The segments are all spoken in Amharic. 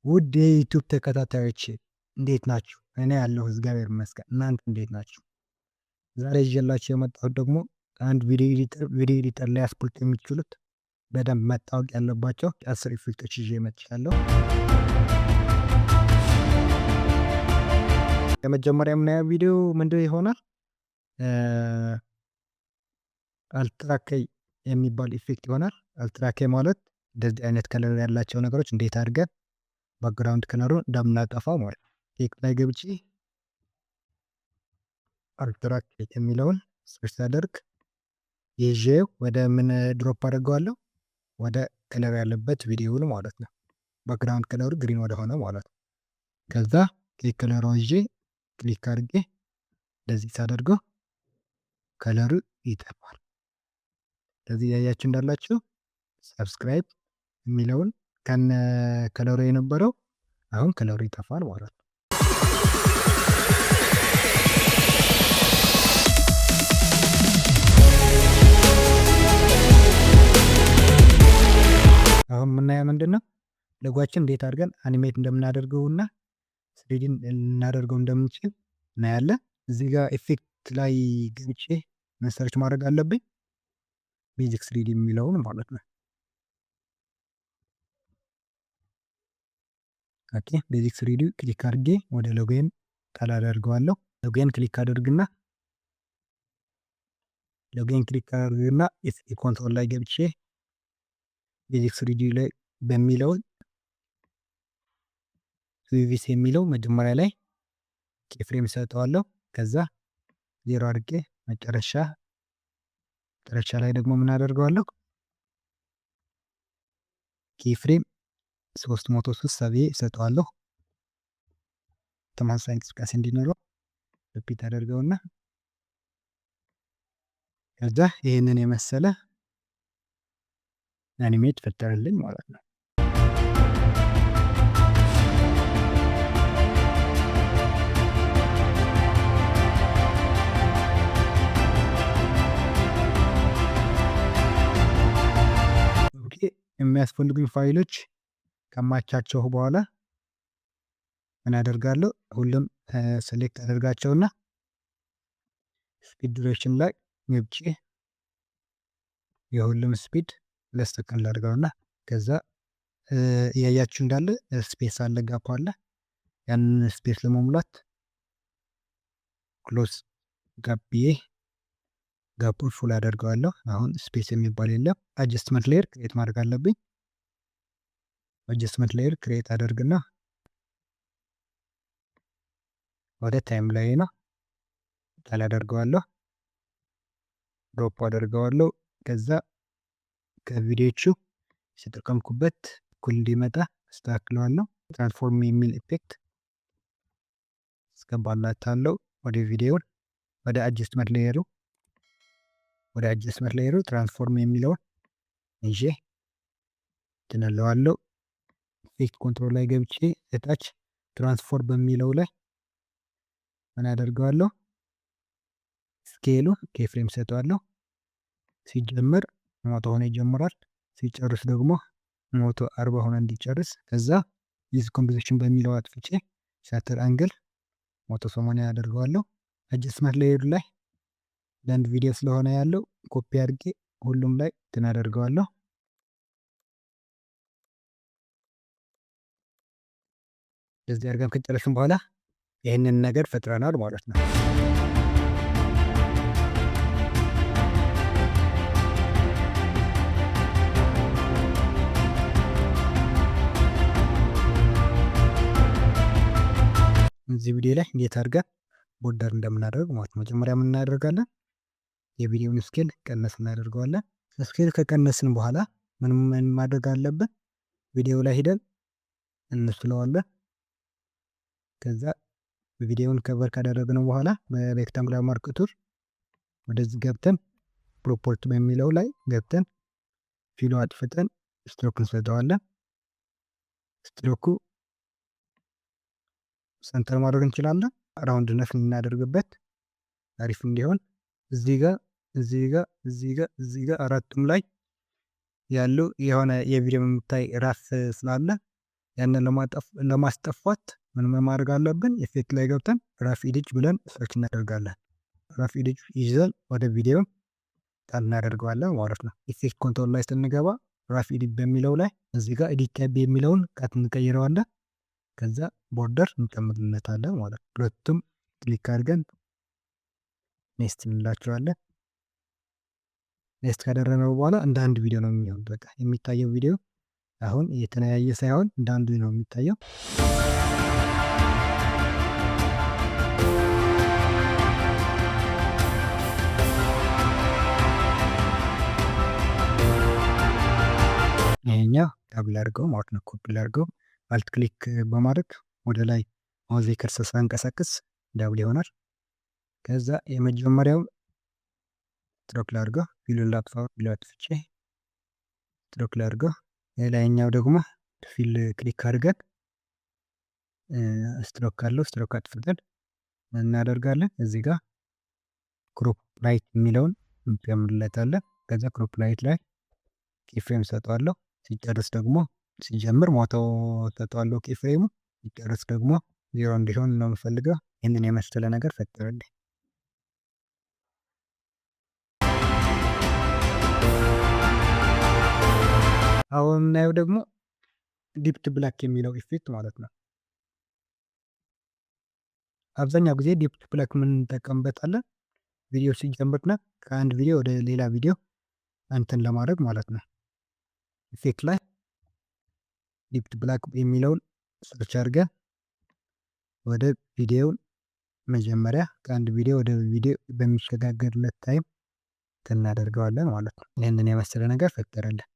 ውድ የ YouTube ተከታታዮች፣ እንዴት ናችሁ? እኔ ያለሁ እግዚአብሔር ይመስገን። እናንተ እንዴት ናችሁ? ዛሬ ይዤላችሁ የመጣሁት ደግሞ አንድ video editor video editor ሊያስብሉት የሚችሉት በደንብ መታወቅ ያለባቸው 10 effect ኦች ይዤ መጥቻለሁ። የመጀመሪያ የምናየው ቪዲዮ ምንድን ይሆናል? Ultra Key የሚባል effect ይሆናል። Ultra Key ማለት እንደዚህ አይነት color ያላቸው ነገሮች እንዴት አድርገን background color ኡን እንደምናጠፋው ማለት ነው። Effect ላይ ገብቼ Ultra Key የሚለውን search ሳደርግ ይዤው ወደ ምን drop አድርገዋለሁ? ወደ color ያለበት ቪዲዮውን ማለት ነው። Background color ኡ green ወደ ሆነ ማለት ነው። ከዛ click color ሯ ይዤ click አድርጌ እንደዚህ ሳደርገው color ኡ ይጠፋል። ስለዚህ እያያችሁ እንዳላችሁ subscribe የሚለውን ከነ color ኡ የነበረው አሁን color ኡ ይጠፋል ማለት ነው። አሁን የምናየው ምንድነው? ሎጓችን እንዴት አድርገን animate እንደምናደርገውና 3D ልናደርገው እንደምንችል እናያለን። እዚህ ጋር effect ላይ ገብቼ search ማድረግ አለብኝ። Basic 3D የሚለውን ማለት ነው። Okay፣ basic 3D click አድርጌ ወደ ሎጎዬን ጣል አደርገዋለሁ። ሎጎዬን click አድርግና effect control ላይ ገብቼ basic 3D ላይ በሚለው UVs የሚለው መጀመሪያ ላይ keyframe ሰጠዋለሁ። ከዛ 0 አድርጌ መጨረሻ ላይ ደግሞ ምን አደርገዋለሁ? Keyframe 360 ብዬ እሰጠዋለሁ። ተመሳሳይ እንቅስቃሴ እንዲኖረው repeat አደርገውና ከዛ ይህንን የመሰለ animate ፈጠረልኝ ማለት ነው። Okay፣ የሚያስፈልጉኝ ፋይሎች ከማቻቸው በኋላ ምን አደርጋለሁ? ሁሉም select አደርጋቸውና speed duration ላይ ገብቼ የሁሉም speed ለስተቀል ላድርገውና ከዛ እያያችሁ እንዳለ space አለ፣ gap አለ። ያንን space ለመሙላት close gap ብዬ gap ኡን full አደርገዋለሁ። አሁን space የሚባል የለም። Adjustment layer create ማድረግ አለብኝ። Adjustment layer create አደርግና ወደ timeline ነው ጣል አደርገዋለሁ። Drop አደርገዋለሁ። ከዛ ከቪዲዮቹ የተጠቀምኩበት እኩል እንዲመጣ አስተካክለዋለሁ። Transform የሚል effect አስገባላታለሁ ወደ ቪዲዮው ወደ adjustment layer ኡ transform የሚለውን ይዤ ትንለዋለሁ። Effect control ላይ ገብቼ እታች transform በሚለው ላይ ምን አደርገዋለሁ? Scale ኡ keyframe ሰጠዋለሁ። ሲጀምር 100 ሆኖ ይጀምራል። ሲጨርስ ደግሞ 140 ሆኖ እንዲጨርስ ከዛ use composition በሚለው አጥፍቼ shutter angle 180 አደርገዋለሁ። Adjustment layer ኡ ላይ ለአንድ ቪዲዮ ስለሆነ ያለው ኮፒ አድርጌ ሁሉም ላይ እንትን አደርገዋለሁ። እንደዚህ አድርገን ከጨረስን በኋላ ይህንን ነገር ፈጥረናል ማለት ነው። እዚህ ቪዲዮ ላይ እንዴት አድርገን border እንደምናደርግ ማለት ነው። መጀመሪያ ምን እናደርጋለን? የቪዲዮውን scale ቀነስ እናደርገዋለን። Scale ከቀነስን በኋላ ምን ምን ማድረግ አለብን? ቪዲዮ ላይ ሄደን እንስለዋለን። ከዛ ቪዲዮውን cover ካደረግነው በኋላ በ rectangular marquee tool ወደዚህ ገብተን property በሚለው ላይ ገብተን fill ኡ አጥፍተን ስትሮክ እንሰጠዋለን። Stroke ኡ center ማድረግ እንችላለን። Roundness እናደርግበት አሪፍ እንዲሆን እዚህ ጋር፣ እዚህ ጋር፣ እዚህ ጋር፣ እዚህ ጋር አራቱም ላይ ያሉ የሆነ የቪዲዮ የምታይ ራስ ስላለ ያንን ለማስጠፋት ምን ማድረግ አለብን? Effect ላይ ገብተን rough edge ብለን search እናደርጋለን። Rough edge ይዘን ወደ ቪዲዮ ጣል እናደርገዋለን ማለት ነው። Effect control ላይ ስንገባ rough edit በሚለው ላይ እዚህ ጋር edit type የሚለውን cut እንቀይረዋለን። ከዛ border እንጨምርለታለን ማለት ነው። ሁለቱም click አድርገን next እንላቸዋለን። Next ካደረግነው በኋላ እንደ አንድ ቪዲዮ ነው የሚሆን። በቃ የሚታየው ቪዲዮ አሁን የተለያየ ሳይሆን እንደ አንዱ ነው የሚታየው። ይሄኛው double አድርገው ማለት ነው። ኮፒ አድርገው alt click በማድረግ ወደ ላይ mouse cursor ሳንቀሳቅስ double ይሆናል። ከዛ የመጀመሪያው ስትሮክ ላድርገው፣ fill ኡን ላጥፋው፣ fill አጥፍቼ ስትሮክ ላድርገው። ሌላኛው ደግሞ fill click አድርገን ስትሮክ ካለው ስትሮክ አጥፍተን እናደርጋለን። እዚህ ጋር crop right የሚለውን እንጨምርለታለን። ከዛ crop right ላይ keyframe ሰጠዋለሁ። ሲጨርስ ደግሞ ሲጀምር 100 ሰጠዋለሁ keyframe ኡ፣ ሲጨርስ ደግሞ 0 እንዲሆን ነው የምፈልገው። ይህንን የመሰለ ነገር ፈጠረልኝ። አሁን የምናየው ደግሞ depth black የሚለው effect ማለት ነው። አብዛኛው ጊዜ depth black ምን እንጠቀምበታለን? ቪዲዮ ሲጀምርና ከአንድ ቪዲዮ ወደ ሌላ ቪዲዮ እንትን ለማድረግ ማለት ነው። Effect ላይ depth black የሚለውን search አድርገን ወደ ቪዲዮው መጀመሪያ ከአንድ ቪዲዮ ወደ ቪዲዮ በሚሸጋገርለት time እናደርገዋለን ማለት ነው። ይህንን የመሰለ ነገር ፈጠረልን።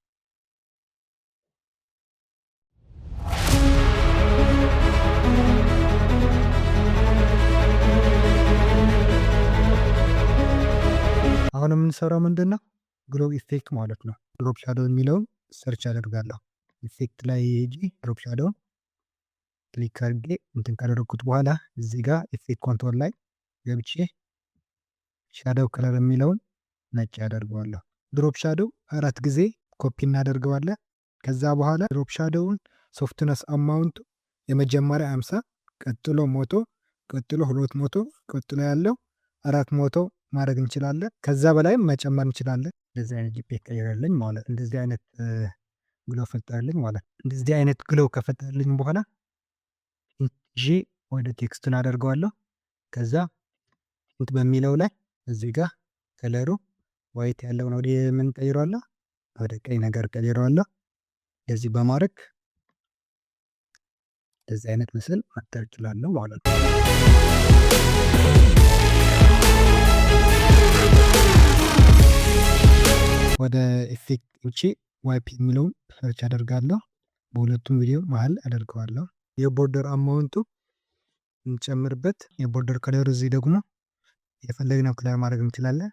አሁን የምንሰራው ምንድን ነው? Glow effect ማለት ነው። Drop shadow የሚለውን search አደርጋለሁ። Effect ላይ ሄጄ drop shadow ን click አድርጌ እንትን ካደረግኩት በኋላ እዚህ ጋር effect control ላይ ገብቼ shadow color የሚለውን ነጭ ያደርገዋለሁ። Drop shadow አራት ጊዜ ኮፒ እናደርገዋለን። ከዛ በኋላ drop shadow ውን softness amount ኡ የመጀመሪያ 50፣ ቀጥሎ 100፣ ቀጥሎ 200፣ ቀጥሎ ያለው 400 ማድረግ እንችላለን። ከዛ በላይም መጨመር እንችላለን። እንደዚህ አይነት effect ቀየረልኝ ማለት፣ እንደዚህ አይነት glow ፈጠረልኝ ማለት። እንደዚህ አይነት glow ከፈጠረልኝ በኋላ ይዤ ወደ text ኡን አደርገዋለሁ። ከዛ tint በሚለው ላይ እዚህ ጋር color ኡ white ያለውን ወደ ምን ቀይረዋለሁ? ወደ ቀይ ነገር ቀይረዋለሁ። እንደዚህ በማድረግ እንደዚህ አይነት ምስል መፍጠር እችላለሁ ማለት ነው። ወደ effect ውጪ wipe የሚለውን search አደርጋለሁ። በሁለቱም ቪዲዮ መሀል አደርገዋለሁ። የ border amount ኡ እንጨምርበት። የ border color እዚህ ደግሞ የፈለግነው color ማድረግ እንችላለን።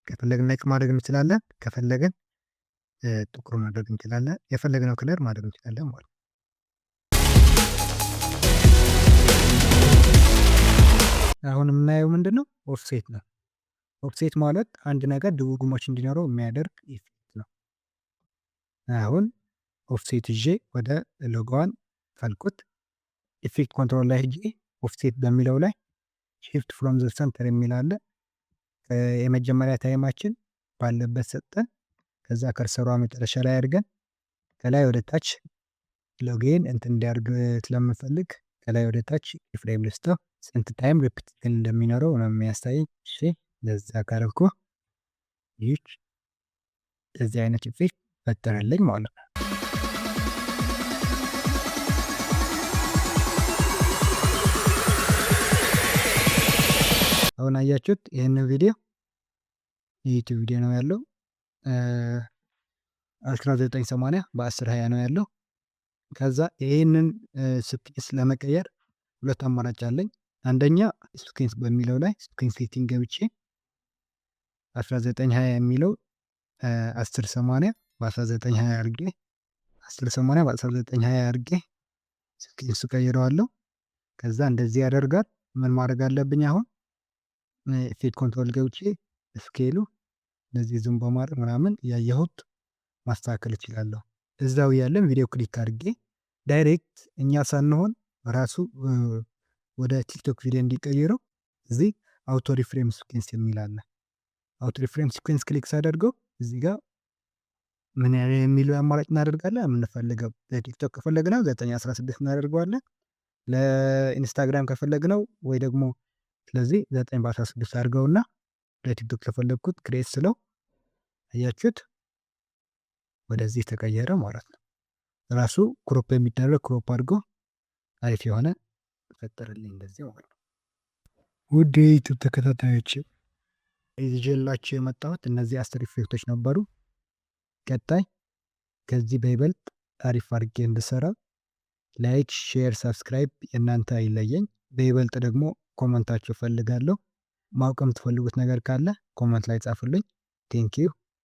ከፈለግን ነጭ ማድረግ እንችላለን። ከፈለግን ጥቁር ማድረግ እንችላለን። የፈለግነው color ማድረግ እንችላለን ማለት ነው። አሁን የምናየው ምንድነው? Offset ነው። Offset ማለት አንድ ነገር ድግግሞሽ እንዲኖረው የሚያደርግ effect ነው። አሁን offset ይዤ ወደ ሎጎዋን ፈልኩት። Effect control ላይ ሄጄ offset በሚለው ላይ shift from the center የሚል አለ። የመጀመሪያ time ኣችን ባለበት ሰጠን። ከዛ cursor ሯ መጨረሻ ላይ አድርገን ከላይ ወደ ታች ሎጎን እንትን እንዲያደርግ ስለምፈልግ ከላይ ወደ ታች frame ልስጠው። ስንት time repeat እንደሚኖረው ነው የሚያሳየኝ። እሺ ለዛ ካረኩ ይች እዚህ አይነት effect ፈጠረልኝ ማለት ነው። አሁን አያችሁት ይህንን ቪዲዮ የዩቲዩብ ቪዲዮ ነው ያለው፣ 1980 በ1020 ነው ያለው። ከዛ ይህንን sequence ለመቀየር ሁለት አማራጭ አለኝ። አንደኛ sequence በሚለው ላይ sequence setting ገብቼ 1920 የሚለው 1080 በ1920 አድርጌ፣ 1080 በ1920 አድርጌ sequence ቀይረዋለሁ። ከዛ እንደዚህ ያደርጋል። ምን ማድረግ አለብኝ አሁን? Effect control ገብቼ scale ኡ እንደዚህ zoom በማድረግ ምናምን እያየሁት ማስተካከል እችላለሁ። እዛው እያለን ቪዲዮ click አድርጌ Direct እኛ ሳንሆን ራሱ ወደ ቲክቶክ ቪዲዮ እንዲቀይረው እዚህ auto reframe sequence የሚል አለ። Auto reframe sequence click ሳደርገው እዚህ ጋር ምን የሚለው አማራጭ እናደርጋለን። የምንፈልገው ለቲክቶክ ከፈለግነው 9:16 እናደርገዋለን። ለኢንስታግራም ከፈለግነው ወይ ደግሞ ስለዚህ 9 በ16 አድርገውና ለቲክቶክ ከፈለግኩት create ስለው አያችሁት ወደዚህ ተቀየረ ማለት ነው። ራሱ crop የሚደረግ crop አድርጎ አሪፍ የሆነ ፈጠረልኝ እንደዚህ ማለት ነው። ውድ የዩቲዩብ ተከታታዮች፣ ይዤላችሁ የመጣሁት እነዚህ 10 effect ኦች ነበሩ። ቀጣይ ከዚህ በይበልጥ አሪፍ አድርጌ እንድሰራ like፣ share፣ subscribe የእናንተ አይለየኝ። በይበልጥ ደግሞ comment ኣችሁ እፈልጋለሁ። ማወቅ የምትፈልጉት ነገር ካለ comment ላይ ጻፉልኝ። Thank you.